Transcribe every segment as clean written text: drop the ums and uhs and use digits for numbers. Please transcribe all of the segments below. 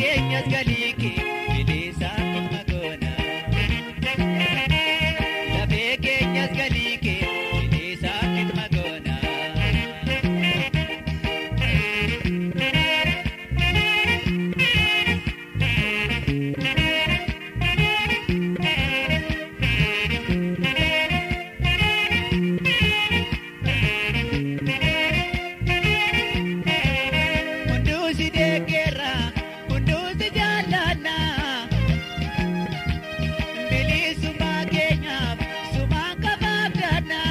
Keenyas galii kee bilisaaf dhimma goona. Lafee keenyas galii kee bilisaaf dhimma goona. Hunduusi deeggeerra hunduusi jaallanna bilisummaa keenyaaf sumaan qabaabdanna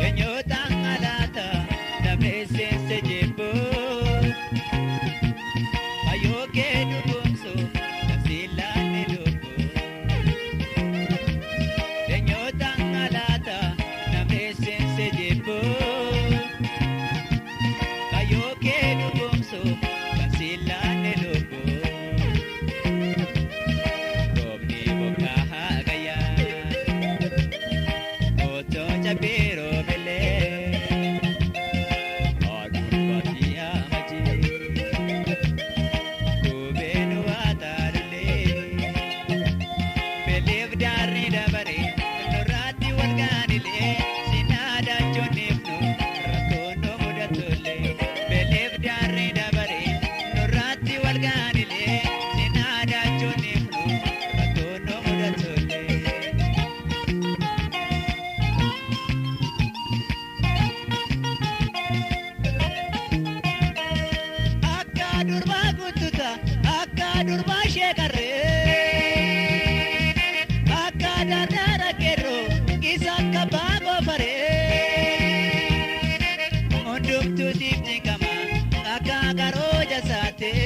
eenyootaan alaata dameesseense jibbu fayyoo kee dhugoomsu labsiillaanni lubbu eenyootaan alaata dameesseense jibbu. Kayyoo kee dhugoomsu labsiillaanni lubbu. Roobni bokkaa haa gayyaa otoo cabbii roobelee aduun baatii amajjii gubeen waa taalulee beeleef daarri dabaree nurraatti wal gaanilee sinaa daachoonifnu rakkoon nu mudatullee beeleef daarri dabaree nurraatti wal gaanilee sinaa daachoonifnu rakkoon nu mudatullee. Akka durbaa guntuta akka durbaa sheekarree akka dardaara qeerroo isa akka baaboo faree hundumtuu siif cinqama akka qaroo jasaatee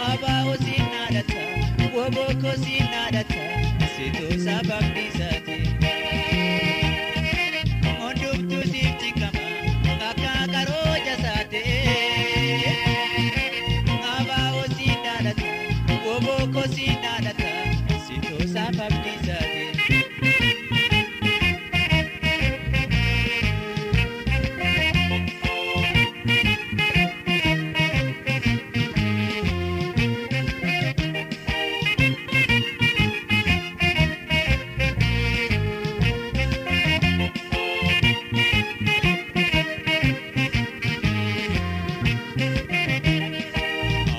abaa'oo siin naadata wobokkoo siin naadata situu sababni isaati. Hundumtuu siif cinqama akka qaroo jasaatee abaa'oo siin dhaadata wobokkoo siin dhaadata situu sababni isaati.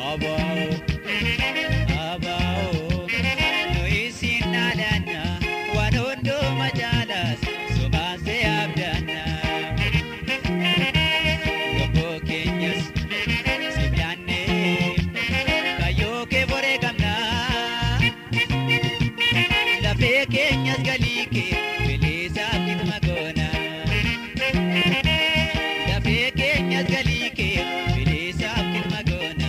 Abaa'oo abaa'oo nuyi siin dhaadhanna waan hundumaa jaalaas sumaasee abdanna. Lubbuu keenyas siif laannee kayyoo kee boree qabna. Lafee keenyas galii kee bilisaaf dhimma goona. Lafee keenyas galii kee bilisaaf dhimma goona.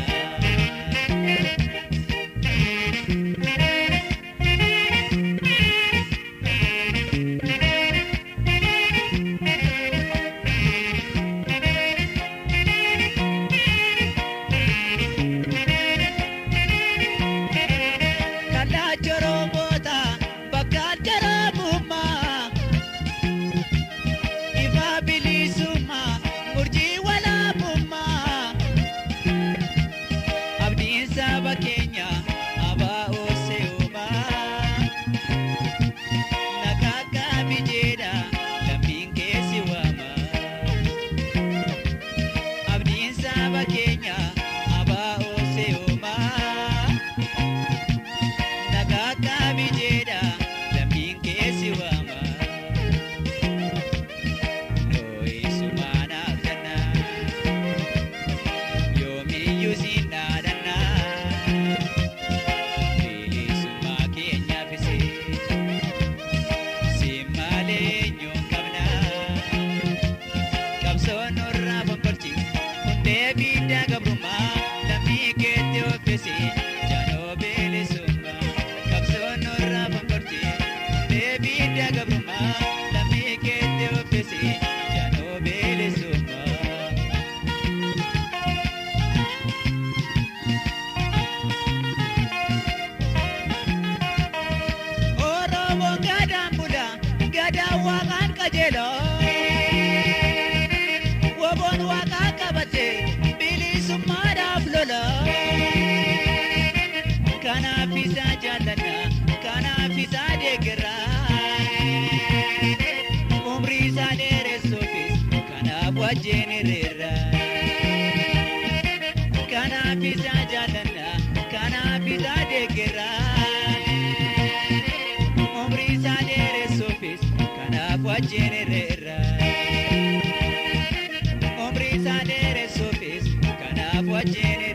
Kallacha Oromoota bakka jaraabummaa ifa bilisummaa murjii walaabummaa abdiin saba keenya abaa'oo se'uumaa nakaakaa bijeedha lammiin keessi waama abdiin saba keenya abaa'oo se'uumaa. Nagaa bijeedha lammiin keessi waama. Nooyi sumaan abdanna yoomiyyuu siin dhaadhanna bilisummaa keenyaafis siin malee eenyuun qabna. Qabsoon nurraa fonqolchi hundee biddaa gabrummaa lammii keetti offisi jaanoo bilisummaa. Qabsoon nurraa fonqolchi hundee biddaa gabrummaa lammii keetti offisi jaanoo bilisummaa. Oromoon gadaan bula gadaan waaqaan qajeela. Woboon waaqaa qabate. Kanaaf isa jaallanna, kanaaf isa deeggarra. Umrii isaa dheeressuufis kanaaf wajjin irreerra. Umrii isaa dheeressuufis kanaaf wajjin.